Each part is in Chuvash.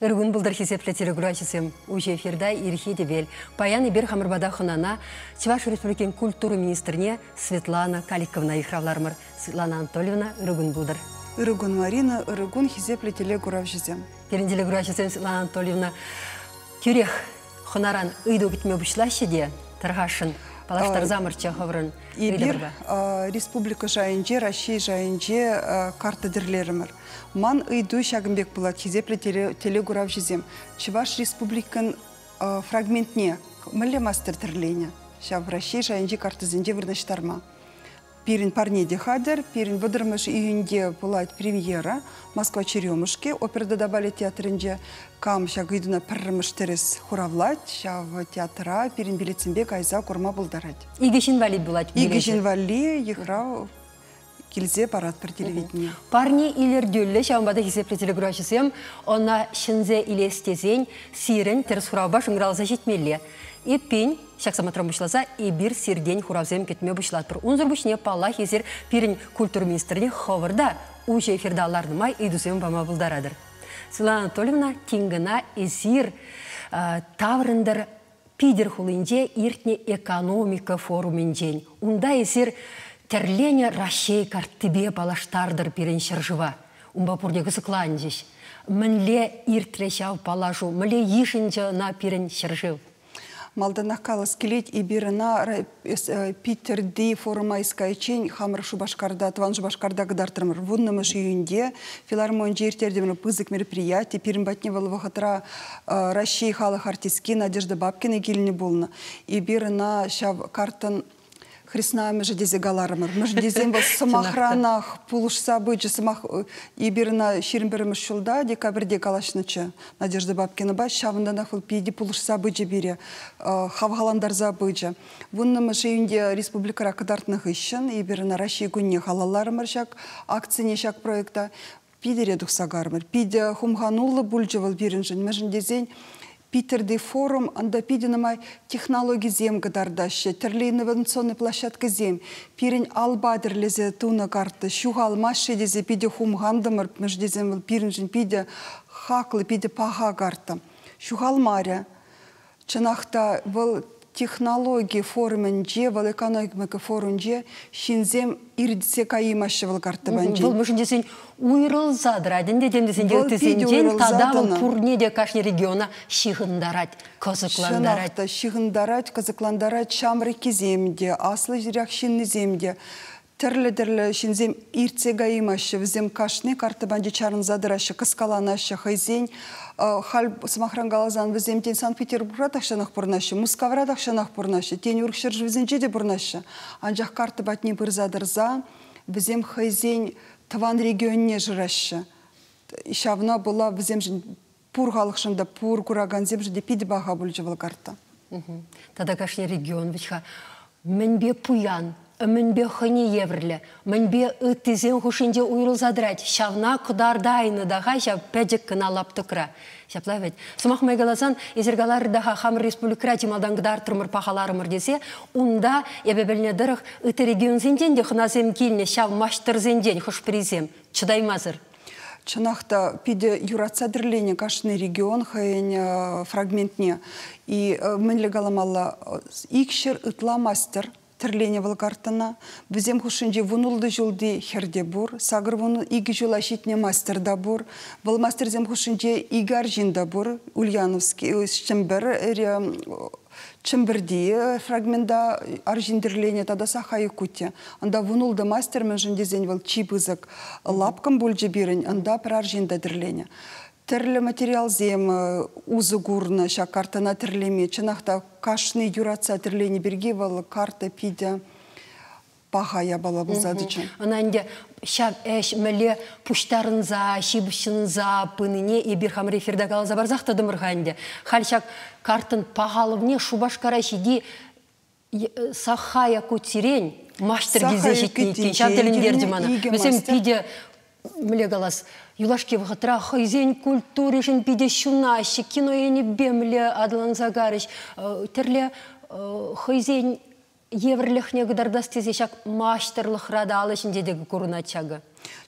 Ыргун пултӑр хисеплӗ телекураҫӑсем. Уҫӑ эфирта ирхи тӗпел. Паян эпир хамӑрпата хӑнана Чӑваш Республикин культура министрне Светлана Каликовна йыхравларӑмӑр. Светлана Анатольевна, ырӑ кун пултӑр. Ырӑ кун, Марина, ырӑ кун, хисеплӗ телекуравҫӑсем. Пирӗн телекуравҫӑсем Светлана Анатольевна тӳрех хӑнаран ыйту кӗтме пуҫлаҫҫӗ те тархасшӑн паллаштарсамӑрччӗ хӑвӑрӑн. Эпир республика шайӗнче, Раҫҫей шайӗнче карта тӗрлерӗмӗр. Ман ыйту ҫакӑн пек пулать, хисеплӗ телекуравҫӑсем. Чӑваш Республикин фрагментне мӗнле мастер тӗрленӗ ҫав Раҫҫей шайӗнчи картӑсенче вырнаҫтарма? Пирӗн парне те хатӗр. Пирӗн вӑтӑрмӗш июньте пулать премьера «Москва черемушки» опера тата балет театрӗнче. Кам ҫак ыйтуна пӗрремӗш тӗрӗс хуравлать, ҫав театра пирӗн билетсемпе кайса курма пултарать. Икӗ ҫын валли пулать Икӗ ҫын валли йыхрав килсе паратпӑр телевидение. Парне илӗртӳллӗ, ҫавӑнпа та хисеплӗ телекуравҫӑсем ӑна ҫӗнсе илес тесен сирӗн тӗрӗс хуравпа шӑнкӑравласа ҫитмелле. Эппин, ҫак самантран пуҫласа эпир сиртен хуравсем кӗтме пуҫлатпӑр. Унсӑр пуҫне, паллах, эсир пирӗн культура министрне хӑвӑр та уҫӑ эфирта ларнӑ май ыйтусем пама пултаратӑр. Светлана Анатольевна, тин кӑна эсир таврӑнтӑр Питӗр хулинче иртнӗ экономика форумӗнчен. Унта эсир тӗрленӗ Раҫҫей карттипе паллаштартӑр пирӗн ҫӗршыва. Унпа пурте кӑсӑкланчӗҫ. Мӗнле иртрӗ ҫав паллашу, мӗнле йышӑнчӗ ӑна пирӗн ҫӗршыв? Малтанах калас килет, эпир ӑна Питӗрти форума искайччен хамӑр Шупашкарта, тӑван Шупашкарта кӑтартрӑмӑр. Вуннӑмӗш июньте филармонинче ирттертӗмӗр пысӑк мероприяти. Пирӗн патне вӑл вӑхӑтра Раҫҫей халӑх артистки Надежда Бабкина килнӗ пулнӑ. Эпир ӑна ҫав карттӑн хресна амӑшӗ тесе каларӑмӑр. Мӗншӗн тесен вӑл сӑмахранах пулӑшса пычӗ. Сӑмах эпир ӑна 21-мӗш ҫулта декабрьте калаҫнӑччӗ Надежда Бабкинӑпа. Ҫавӑнтанах вӑл питӗ пулӑшса пычӗ пире, хавхалантарса пычӗ. Вуннӑмӗш июньте республикӑра кӑтартнӑ хыҫҫӑн эпир ӑна Раҫҫей кунне халалларӑмӑр ҫак акцине, ҫак проекта. Питӗре тухса карӑмӑр. Питӗ хумхануллӑ пулчӗ вӑл пирӗншӗн. Мӗншӗн тесен Питӗрти форум ӑнта питӗ нумай технологисем кӑтартаҫҫӗ, тӗрлӗ инновационный площадкӑсем. Пирӗн алпа тӗрлесе тунӑ карта ҫухалмасть-ши тесе питӗ хумхантӑмӑр, мӗншӗн тесен вӑл пирӗншӗн питӗ хаклӑ, питӗ паха карта. Ҫухалмарӗ. Чӑнах та вӑл технологи форумӗнче, вӑл экономика форумӗнче ҫынсем иртсе каймаҫҫӗ вӑл карта панчен. Вӑл мӗншӗн тесен уйрӑлса тӑрать ӗнтӗ тем тесен те ыттисенчен тата вӑл пурне те кашни региона ҫыхӑнтарать, кӑсӑклантарать. Чӑнах та ҫыхӑнтарать, кӑсӑклантарать ҫамрӑккисем те, аслӑ ҫыннисем те. Тӗрлӗ-тӗрлӗ ҫынсем иртсе каймаҫҫӗ. Вӗсем кашни карта панче чарӑнса тӑраҫҫӗ, кӑскаланаҫҫӗ. Хӑйсен халь, сӑмахран каласан, вӗсем тен Санкт-Петербургра тахҫанах пурӑнаҫҫӗ, Мускавра тахҫанах пурӑнаҫҫӗ, тен урӑх ҫӗршывсенче те пурӑнаҫҫӗ. Анчах карта патне пырса тӑрса вӗсем хӑйсен тӑван регионне шыраҫҫӗ. Ҫавна пула вӗсемшӗн пур халӑхшӑн та, пур куракансемшӗн те питӗ паха пулчӗ вӑл карта. Тата кашни регион вӗт-ха мӗнпе пуян, мӗнпе хӑйне евӗрлӗ, мӗнпе ыттисен хушшинче уйрӑлса тӑрать, ҫавна кӑтартайнӑ та-ха ҫав пӗчӗк кӑна лаптӑкра. Ҫапла вӗт. Сӑмах май каласан, эсир каларӑр та-ха хамӑр республикӑра чи малтан кӑтартрӑмӑр, пахаларӑмӑр тесе, унта, эпӗ пӗлнӗ тӑрӑх, ытти регионсенчен те хӑнасем килнӗ ҫав маҫтӑрсенчен хӑш-пӗрисем чӑтаймасӑр. Чӑнах та питӗ юратса тӗрленӗ кашни регион хӑйӗн фрагментне. И мӗнле каламалла, икҫӗр ытла мастер тӗрленӗ вӑл карттӑна. Вӗсем хушшинче вунултӑ ҫулти хӗр те пур, 82 ҫула ҫитнӗ мастер та пур. Вӑл мастерсем хушшинче икӗ арҫын та пур. Ульяновский, Чӗмпӗр, Чӗмпӗрти фрагмента арҫын тӗрленӗ тата Саха Якути. Унта вунултӑ мастер мӗншӗн тесен вӑл чи пысӑк лапкӑм пулчӗ пирӗн, унта пӗр арҫын та тӗрленӗ. Тӗрлӗ материалсем усӑ курнӑ ҫак картӑна тӗрлеме. Чӑнах та кашни юратса тӗрленӗ пирки вӑл карта питӗ паха япала пулса тӑчӗ. Ӑна ӗнтӗ ҫав ӗҫ мӗнле пуҫтарӑнса, ҫыпҫӑнса пынине эпир хамӑр эфирта каласа парсах тӑтӑмӑр-ха ӗнтӗ. Халь ҫак карттӑн пахалӑхне Шупашкара ҫити Саха Якутирен маҫтӑр килсе ҫитнӗ иккен. Ҫав тӗлӗнтерчӗ мана. Вӗсем питӗ мӗнле калас, юлашки вӑхӑтра хӑйсен культуришӗн питӗ ҫунаҫҫӗ, кино енӗпе мӗнле аталанса карӗҫ, тӗрлӗ хӑйсен евӗрлӗхне кӑтартас тесе ҫак маҫтӑрлӑхра та алӑ ҫинче те курӑнать ҫакӑ.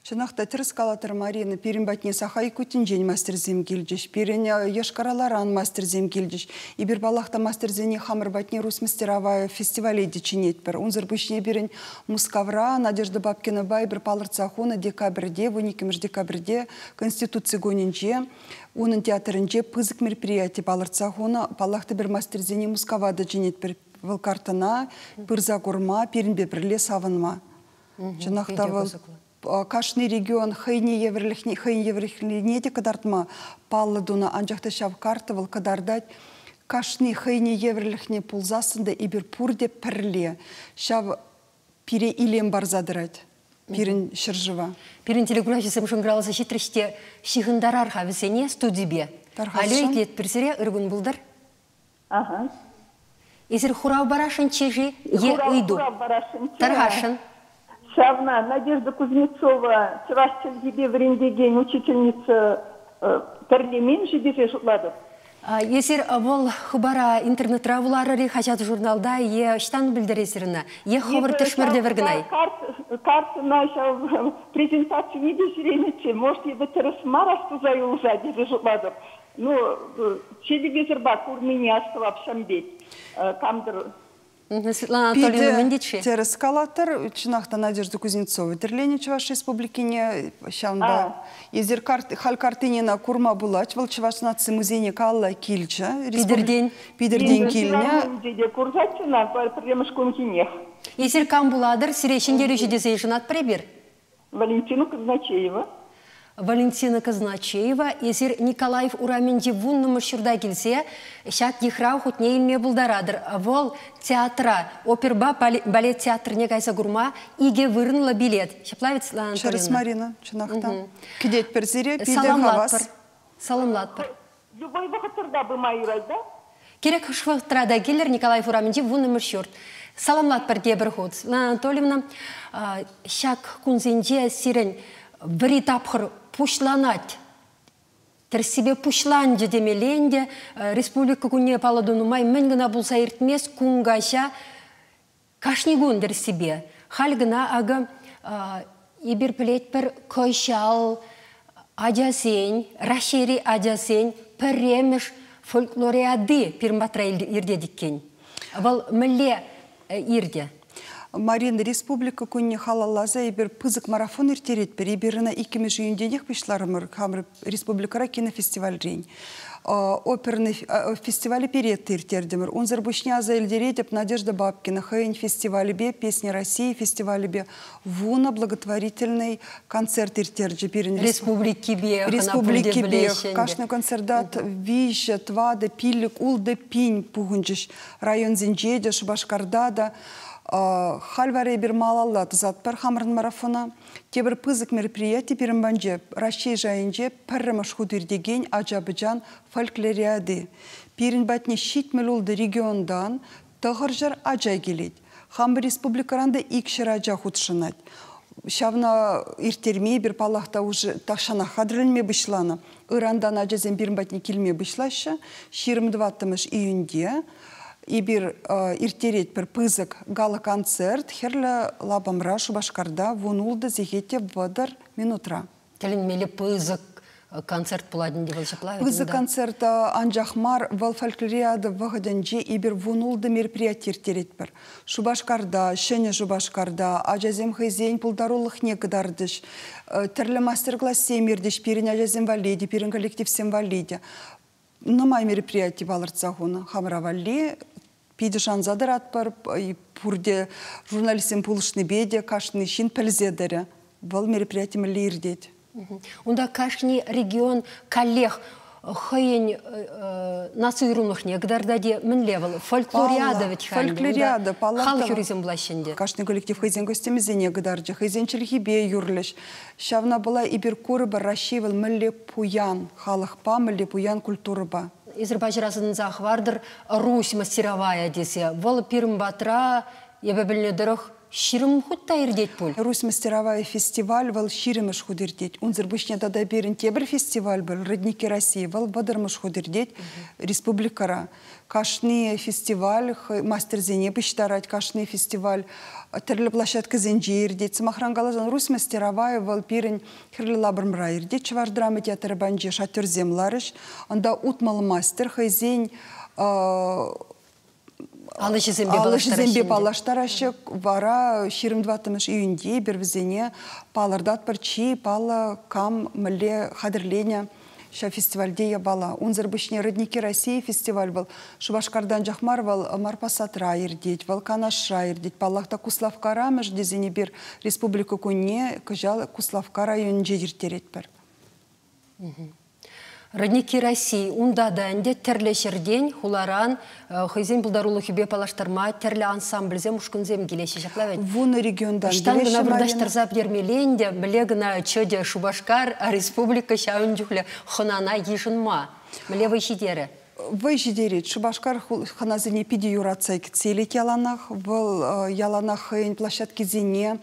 Чӑнах та тӗрӗс калатӑр, Марина, пирӗн патне Саха Якутинчен мастерсем килчӗҫ, пирӗн Йошкар-Оларан мастерсем килчӗҫ. Эпир паллах та мастерсене хамӑр патне Русь мастеровая фестивале те чӗнетпӗр. Унсӑр пуҫне пирӗн Мускавра Надежда Бабкинӑпа эпир палӑртса хунӑ декабрьте, 12 декабрьте Конституци кунӗнче унӑн театрӗнче пысӑк мероприяти палӑртса хунӑ. Паллах та пӗр мастерсене Мускава та чӗнетпӗр. Вӑл картӑна пырса курма, пирӗнпе пӗрле савӑнма. Чӑнах та вӑл кашни регион хӑйне евӗрлӗхне, хӑйӗн евӗрлӗхне те кӑтартма паллӑ тунӑ, анчах та ҫав карта вӑл кӑтартать кашни хӑйне евӗрлӗхне пулсассӑн та эпир пурте пӗрле. Ҫав пире илем парса тӑрать пирӗн ҫӗршыва. Пирӗн телекуравҫӑсем шӑнкӑравласа ҫитрӗҫ те ҫыхӑнтарар-ха вӗсене студипе. Алло, итлетпӗр сире, ыр кун пултӑр. Ага. Эсир хурав парасшӑнччӗ-ши е ыйту? Хурав парасшӑнччӗ. Тархасшӑн. Ҫавна Надежда Кузнецова чӑваш чӗлхипе вӗрентекен учительница тӗрлемен-ши тесе шутлатӑп. Эсир вӑл хыпара интернетра вуларӑр-и, хаҫат-журналта е ӑҫтан пӗлтӗр эсир ӑна? Е хӑвӑр тӗшмӗрте вӗр кӑна-и? Картӑна ҫав презентацине те ҫӳренӗччӗ. Может, эпӗ тӗрӗс мар астуса юлса тесе шутлатӑп. Ну, телевизорпа курнине астӑвап ҫам пек. Кам-тӑр Светлана Анатольевна мӗн тет-ши? Тӗрӗс калатӑр. Чӑнах та Надежда Кузнецова тӗрленӗ Чӑваш Республикине. Ҫавӑнпа эсир халь картинена курма пулать. Вӑл Чӑваш наци музейне калла килчӗ. Питӗртен. Питӗртен килнӗ. Те курсаччӗ ӑна пӗрремӗш кунхинех. Эсир кам пулатӑр? Сире ҫӗнтерӳҫӗ тесе йышӑнатпӑр эпир. Валентина Казначеева. Валентина Казначеева, эсир Николаев урамӗнчи вуннӑмӗш ҫурта килсе ҫак йыхрав хутне илме пултаратӑр. Вӑл театра, оперӑпа балет театрне кайса курма икӗ вырӑнлӑ билет. Ҫапла ведь, Светлана Анатольевна? Тӗрӗс, Марина, чӑнах та. Кӗтетпӗр сире, питӗ хавас. Саламлатпӑр. Любой вӑхӑтра пыма юрать, да? Кирек хӑш вӑхӑтра та килӗр Николаев урамӗнчи вуннӑмӗш ҫурт. Саламлатпӑр тепӗр хут. Светлана Анатольевна, ҫак кунсенче сирӗн вӗри тапхӑр пуҫланать. Тӗрӗссипе пуҫланчӗ темелле ӗнтӗ. Республика кунне паллӑ тунӑ май мӗн кӑна пулса иртмест кун каҫа кашни кун тӗрӗссипе. Халь кӑна акӑ эпир пӗлетпӗр кӑҫал ачасен, Раҫҫейри ачасен пӗрремӗш фольклориади пирӗн патра иртет иккен. Вӑл мӗнле иртӗ? Марина, Республика кунне халалласа эпир пысӑк марафон ирттеретпӗр. Эпир ӑна иккӗмӗш июньтенех пуҫларӑмӑр хамӑр республикӑра кинофестивальрен. Оперный фестивале Перетта ирттертӗмӗр. Унсӑр пуҫне аса илтеретӗп Надежда Бабкина хӑйӗн фестивалӗпе, Песня России фестивалӗпе вунӑ благотворительный концерт ирттерчӗ пирӗн республикипе. Республикипе. Кашни концерта виҫӗ, тӑватӑ, пилӗк, ултӑ пин пухӑнчӗҫ. Районсенче те, Шупашкарта та. Халь вара эпир малалла тӑсатпӑр хамӑрӑн марафона. Тепӗр пысӑк мероприяти пирӗн панче Раҫҫей шайӗнче пӗрремӗш хут иртекен ача-пӑчан фольклориади. Пирӗн патне 76 регионтан 900 ача килет. Хамӑр республикӑран та 200 ача хутшӑнать. Ҫавна ирттерме эпир, паллах та, уже тахҫанах хатӗрленме пуҫланӑ. Ырантан ачасем пирӗн патне килме пуҫлаҫҫӗ. 24 июньте эпир ирттеретпӗр пысӑк гала-концерт Хӗрлӗ лапамра Шупашкарта 16 сехет те 30 минутра. Тӗлӗнмелле пысӑк концерт пулать ӗнтӗ вӑл ҫапла. Пысӑк концерт анчах мар, вӑл фольклориада вӑхӑтӗнче эпир 16 мероприяти ирттеретпӗр. Шупашкарта, Ҫӗнӗ Шупашкарта ачасем хӑйсен пултарулӑхне кӑтартӗҫ. Тӗрлӗ мастер-классем иртӗҫ пирӗн ачасем валли те, пирӗн коллективсем валли те. Нумай мероприяти палӑртса хунӑ хамӑра валли. Питӗ шанса тӑратпӑр, пурте журналистсем пулӑшнипе те кашни ҫын пӗлсе тӑрӗ. Вӑл мероприяти мӗнле иртет. Унта кашни регион каллех хӑйӗн наци уйрӑмлӑхне кӑтартать мӗнле вӑл? Фольклориада вӗт-ха. Фольклориада, паллах. Халӑх юррисем пулаҫҫӗ ӗнтӗ. Кашни коллектив хӑйсен костюмӗсене кӑтарчӗ, хӑйсен чӗлхипе юрлӗҫ. Ҫавна пула эпир курӑпӑр Раҫҫей вӑл мӗнле пуян халӑхпа, мӗнле пуян культурӑпа. Эсир паҫӑр асӑнса хӑвартӑр Русь мастеровая тесе. Вӑл пирӗн патра, эпӗ пӗлнӗ тӑрӑх, 20 хут та иртет пуль. Русь мастеровая фестиваль вӑл 20-мӗш хут иртет. Унсӑр пуҫне тата пирӗн тепӗр фестиваль был Родники России, вӑл 30-мӗш хут иртет республикӑра. Кашни фестиваль мастерсене пуҫтарать, кашни фестиваль тӗрлӗ площадкӑсенче иртет. Сӑмахран каласан, Русь мастеровая вӑл пирӗн Хӗрлӗ Лапӑрмра иртет. Чӑваш драма театрӗ патӗнче шатерсем ларӗҫ. Унта 60 мастер хӑйсен алӑҫӗсемпе паллаштараҫҫӗ. Вара 24-мӗш июньте эпир вӗсене палӑртатпӑр, чи паллӑ кам мӗнле хатӗрленӗ ҫав фестивальте япала. Унсӑр пуҫне Родники России фестиваль вӑл Шупашкартан чах мар, вӑл Марпасадра иртет, вӑл Канашра иртет. Паллах та, Куславккара, мӗш тесен эпир Республика кунне кӑҫал Куславкка районӗнче ирттеретпӗр. Родники России унта та ӗнтӗ тӗрлӗ ҫӗртен, хуларан хӑйсен пултарулӑхӗпе паллаштарма тӗрлӗ ансамбльсем, ушкӑнсем килеҫҫӗ. Ҫапла вӗт? 10 регионтан Ӑҫтан кӑна вырнаҫтарса пӗтермелле ӗнтӗ, мӗнле кӑна чӗтӗ Шупашкар республика ҫавӑн чухлӗ хӑнана йышӑнма. Мӗнле вӑй ҫитерӗ? Вӑй ҫитерет. Шупашкар хӑнасене питӗ юратса кӗтсе илет яланах. Вӑл яланах хӑйӗн площадкисене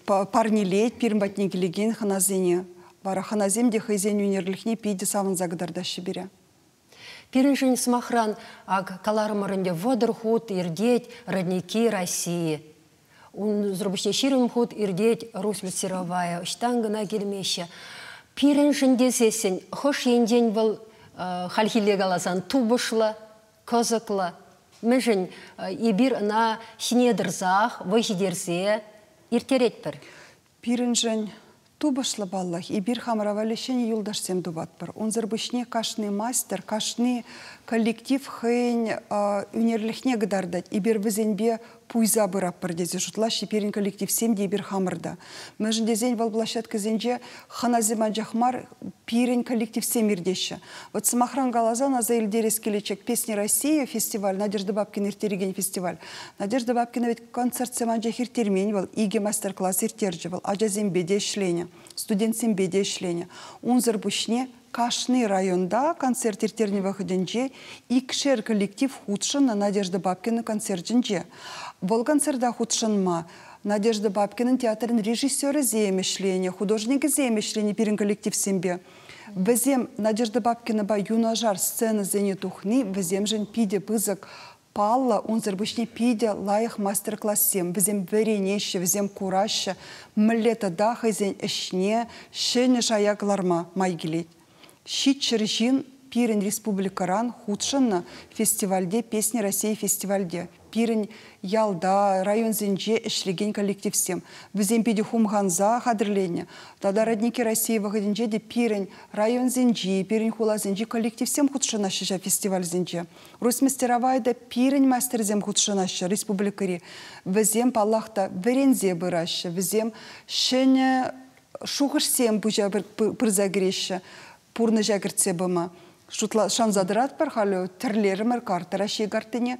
парнелет пирӗн патне килекен хӑнасене. Вара хӑнасем те хӑйсен ӳнерлӗхне питӗ савӑнса кӑтартаҫҫӗ пире. Пирӗншӗн, сӑмахран, ак каларӑмӑр ӗнтӗ, 30 хут иртет Родники России. Унсӑр пуҫне 20 хут иртет Русь мастеровая. Ӑҫтан кӑна килмеҫҫӗ. Пирӗншӗн тесессӗн, хӑш енчен вӑл хальхилле каласан тупӑшлӑ, кӑсӑклӑ. Мӗншӗн эпир ӑна ҫине тӑрсах, вӑй ҫитерсе ирттеретпӗр? Пирӗншӗн тупӑшлӑ паллах. Эпир хамӑра валли ҫӗнӗ юлташсем тупатпӑр. Унсӑр пуҫне кашни мастер, кашни коллектив хӑйӗн ӳнерлӗхне кӑтартать. Эпир вӗсемпе пуйса пыратпӑр тесе шутлаҫҫӗ пирӗн коллективсем те, эпир хамӑр та. Мӗншӗн тесен вӑл площадкӑсенче хӑнасем анчах мар, пирӗн коллективсем иртеҫҫӗ. Вот сӑмахран каласан, аса илтерес килетчӗк Песни России фестиваль, Надежда Бабкина ирттерекен фестиваль. Надежда Бабкина ведь концертсем анчах ирттермен вӑл, 2 мастер-класс ирттерчӗ вӑл, ачасемпе те ӗҫленӗ, студентсемпе те ӗҫленӗ. Унсӑр пуҫне кашни районта концерт ирттернӗ вӑхӑтӗнче икшер коллектив хутшӑннӑ Надежда Бабкина концертӗнче. Вӑл концерта хутшӑнма Надежда Бабкинӑн театрӗн режиссерӗсем ӗҫленӗ, художникӗсем ӗҫленӗ пирӗн коллективсемпе. Вӗсем Надежда Бабкинӑпа юнашар сценӑсене тухни вӗсемшӗн питӗ пысӑк паллӑ, унсӑр пуҫне питӗ лайӑх мастер-классем. Вӗсем вӗренеҫҫӗ, вӗсем кураҫҫӗ, мӗнле тата хӑйсен ӗҫне ҫӗнӗ шая кӑларма май килет. 700 ҫын пирӗн республикӑран хутшӑннӑ фестивальте, Песни России фестивальте. Пирӗн ялта, районсенче ӗҫлекен коллективсем. Вӗсем питӗ хумханса хатӗрленнӗ. Тата Родники России вӑхӑтӗнче те пирӗн районсенчи, пирӗн хуласенчи коллективсем хутшӑнаҫҫӗ ҫав фестивальсенче. Русь мастеровая та пирӗн мастерсем хутшӑнаҫҫӗ республикӑри. Вӗсем, паллах та, вӗренсе пыраҫҫӗ. Вӗсем ҫӗнӗ шухӑшсем пуҫа пырса кӗреҫҫӗ, пурнӑҫа кӗртсе пыма. Шанса тӑратпӑр халӗ тӗрлерӗмӗр карта, Раҫҫей карттине.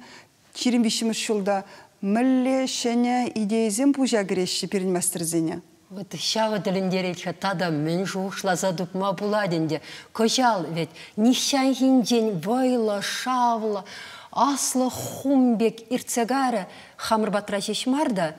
23-мӗш ҫулта мӗнле ҫӗнӗ идейӑсем пуҫа кӗреҫҫӗ пирӗн мастерсене? Вот ҫавӑ тӗлӗнтерет-ха, тата мӗн шухӑшласа тупма пулать ӗнтӗ. Кӑҫал вӗт нихҫанхинчен вӑйлӑ, шавлӑ, аслӑ хум пек иртсе карӗ. Хамӑр патра ҫеҫ мар та,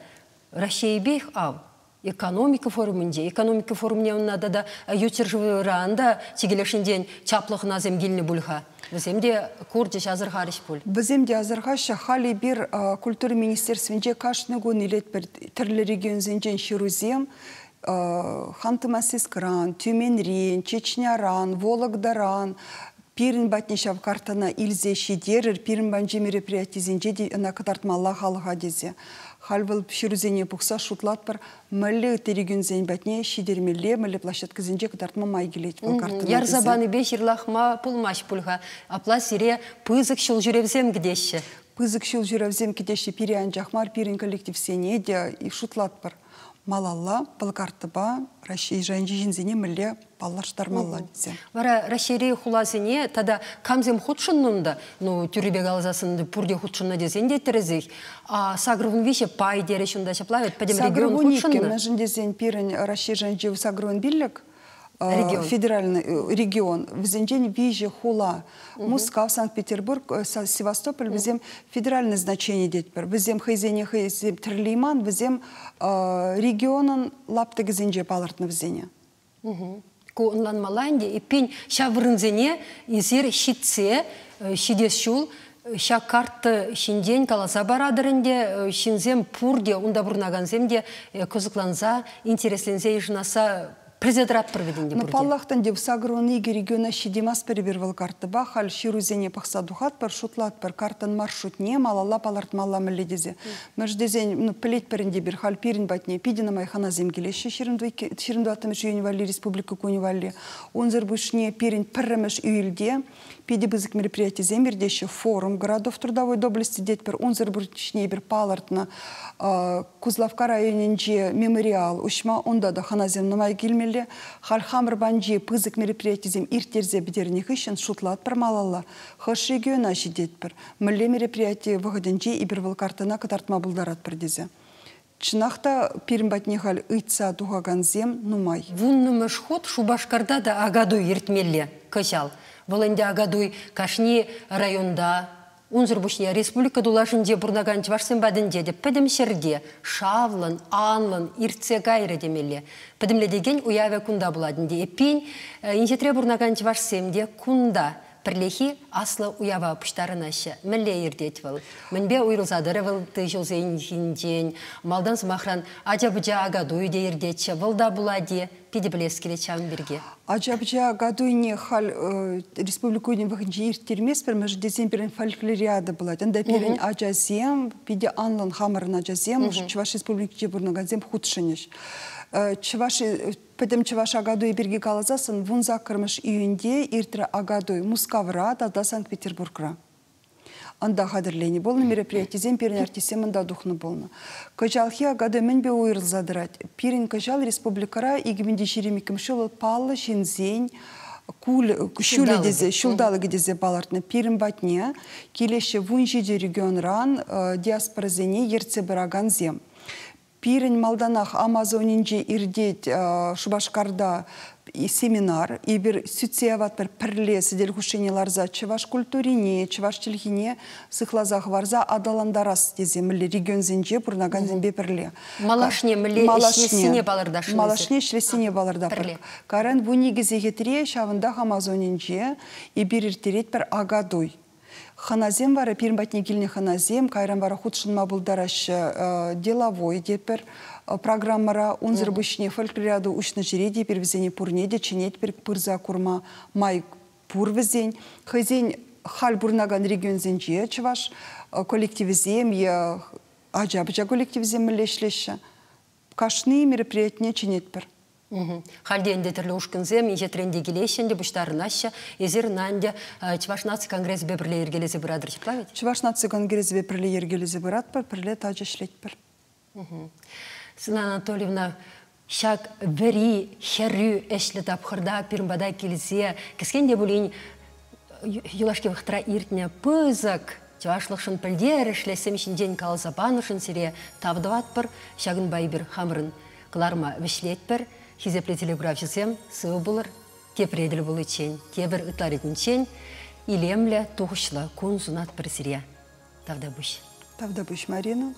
Раҫҫейпех ав. Экономика форумӗнче, экономика форумне унна тата ют ҫӗршывран та чикӗлешӗнчен чаплӑ хӑнасем килнӗ пуль-ха. Вӗсем те курчӗҫ, асӑрхарӗҫ пуль. Вӗсем те асӑрхаҫҫӗ. Халь эпир культура министерствинче кашни кун илетпӗр тӗрлӗ регионсенчен ҫырусем. Ханты-Мансийскран, Тюменрен, Чечняран, Вологдаран. Пирӗн патне ҫав картана илсе ҫитерӗр, пирӗн панчи мероприятисенче те ӑна кӑтартмалла халӑха тесе. Халь вӑл ҫырусене пухса шутлатпӑр, мӗнле ытти регионсен патне ҫитермелле, мӗнле площадкӑсенче кӑтартма май килет вӑл картана. Ярса панипе ҫырлахма пулмасть пуль-ха. Апла сире пысӑк ҫулҫӳревсем кӗтеҫҫӗ. Пысӑк ҫулҫӳревсем кӗтеҫҫӗ пире анчах мар, пирӗн коллективсене те шутлатпӑр. Малалла вӑл карттӑпа Раҫҫей шайӗнчи ҫынсене мӗнле паллаштармалла тесе. Вара Раҫҫейри хуласене тата камсем хутшӑннӑ унта, ну, тӳррипе каласассӑн пурте хутшӑннӑ тесен те тӗрӗсех. А 85 пай терӗҫ унта, ҫапла вӗт, пӗтӗм регион хутшӑннӑ. Мӗншӗн тесен пирӗн Раҫҫей шайӗнчи 85. Федеральный регион. Вӗсенчен виҫӗ хула. Мускав, Санкт-Петербург, Севастополь вӗсем федеральное значение тетпӗр. Вӗсем хӑйсене хӑйсем тӗрлейман, вӗсем регионӑн лаптӑкӗсенче палӑртнӑ вӗсене. Ку ӑнланмалла ӗнтӗ. Эппин, ҫав вырӑнсене эсир ҫитсе ҫитес ҫул ҫак карттӑ ҫинчен каласа паратӑр ӗнтӗ. Ҫынсем пурте, унта пурӑнакансем те кӑсӑкланса, интересленсе йышӑнасса пӗлсе тӑратпӑр вӗт ӗнтӗ пурте. Паллах ӗнтӗ, 82 региона ҫитейместпӗр эпир вӑл карттӑпа. Халь ҫырусене пӑхса тухатпӑр, шутлатпӑр. Карттӑн маршрутне малалла палӑртмалла мӗнле тесе. Мӗш тесен, пӗлетпӗр ӗнтӗ эпир, халь пирӗн патне питӗ нумай хӑнасем килеҫҫӗ 24-мӗш июнь валли, Республика кунӗ валли. Унсӑр пуҫне пирӗн пӗрремӗш июльте питӗ пысӑк мероприятисем иртеҫҫӗ. Форум городов трудовой доблести тетпӗр. Унсӑр пуҫне эпир палӑртнӑ Куславкка районӗнче мемориал уҫма, унта та хӑнасем нумай килмелле. Халь хамӑр панчи пысӑк мероприятисем ирттерсе пӗтернӗ хыҫҫӑн шутлатпӑр малалла. Хӑш региона ҫитетпӗр, мӗнле мероприяти вӑхӑтӗнче эпир вӑл карттӑна кӑтартма пултаратпӑр тесе. Чӑнах та пирӗн патне халь ыйтса тухакансем нумай. Вуннӑмӗш хут Шупашкарта та Акатуй иртмелле кӑҫал. Вӑл ӗнтӗ Акатуй кашни районта, унсӑр пуҫне республика тулашӗнче пурӑнакан чӑвашсем патӗнче те пӗтӗм ҫӗрте шавлӑн, анлӑн иртсе кайрӗ темелле. Пӗтӗмлетекен уявӗ кунта пулать ӗнтӗ. Эппин, инҫетре пурӑнакан чӑвашсем те кунта пӗрлехи аслӑ уява пуҫтарӑнаҫҫӗ. Мӗнле иртет вӑл? Мӗнпе уйрӑлса тӑрӗ вӑл ытти ҫулсенчен? Малтан, сӑмахран, ача-пӑча Акатуй те иртетчӗ. Вӑл та пулать-и? Питӗ пӗлес килет ҫавӑн пирки. Ача-пӑча Акатуйне халь республика кунӗ вӑхӑтӗнче ирттерместпӗр, мӗншӗн тесен пирӗн фольклориада пулать. Унта пирӗн ачасем, питӗ анлӑн хамӑрӑн ачасем, Чӑваш Республикинче пурӑнакансем хутшӑнӗҫ. Чӑваш Пӗтӗм чӑваш Акатуй пирки каласассӑн 18-мӗш июньте иртрӗ Акатуй Мускавра тата Санкт-Петербургра. Ӑнта хатӗрленӗ пулнӑ мероприятисем пирӗн артистсем ӑнта тухнӑ пулнӑ. Кӑҫалхи Акатуй мӗнпе уйрӑлса тӑрать? Пирӗн кӑҫал республикӑра 2022 ҫул паллӑ ҫынсен ҫулӗ тесе, ҫулталӑкӗ тесе палӑртнӑ. Пирӗн патне килеҫҫӗ 17 регионран диаспорӑсене ертсе пыракансем. Пирӗн малтанах Амазонинче иртет Шупашкарта семинар. Эпир сӳтсе яватпӑр пӗрле сӗтел хушшине ларса чӑваш культурине, чӑваш чӗлхине сыхласа хӑварса аталантарас тесе мӗнле регионсенче пурӑнакансемпе пӗрле. Малашне мӗнле ӗҫлессине палӑртасшӑн? Малашне ӗҫлессине палӑртатпӑр. Кайран 12 сехетре ҫавӑнтах Амазонинче эпир ирттеретпӗр Акатуй. Хӑнасем вара, пирӗн патне килнӗ хӑнасем, кайран вара хутшӑнма пултараҫҫӗ деловой тетпӗр программӑра. Унсӑр пуҫне фольклориада уҫнӑ ҫӗре те эпир вӗсене пурне те чӗнетпӗр пырса курма май пур вӗсен. Хӑйсен халь пурӑнакан регионсенче чӑваш коллективӗсем е ача-пӑча коллективӗсем мӗнле ӗҫлеҫҫӗ. Кашни мероприятине чӗнетпӗр. Халь те ӗнтӗ тӗрлӗ ушкӑнсем инҫетрен те килеҫҫӗ ӗнтӗ, пуҫтарӑнаҫҫӗ. Эсир ӑна ӗнтӗ Чӑваш наци конгресӗпе пӗрле йӗркелесе пыратӑр ҫапла вӗт? Чӑваш наци конгресӗпе пӗрле йӗркелесе пыратпӑр, пӗрле тачӑ ӗҫлетпӗр. Светлана Анатольевна, ҫак вӗри, хӗрӳ ӗҫлӗ тапхӑрта пирӗн пата килсе кӗскен те пулин юлашки вӑхӑтра иртнӗ пысӑк чӑвашлӑхшӑн пӗлтерӗшлӗ ӗҫсем ҫинчен каласа панӑшӑн сире тав тӑватпӑр. Ҫакӑнпа эпир хамӑрӑн кӑларма вӗҫлетпӗр. Хисеплӗ телекуравҫӑсем, сывӑ пулӑр. Тепре тӗл пуличчен, тепӗр ытларикунччен илемлӗ, тухӑҫлӑ кун сунатпӑр сире. Тавтапуҫ. Тавтапуҫ, Марина.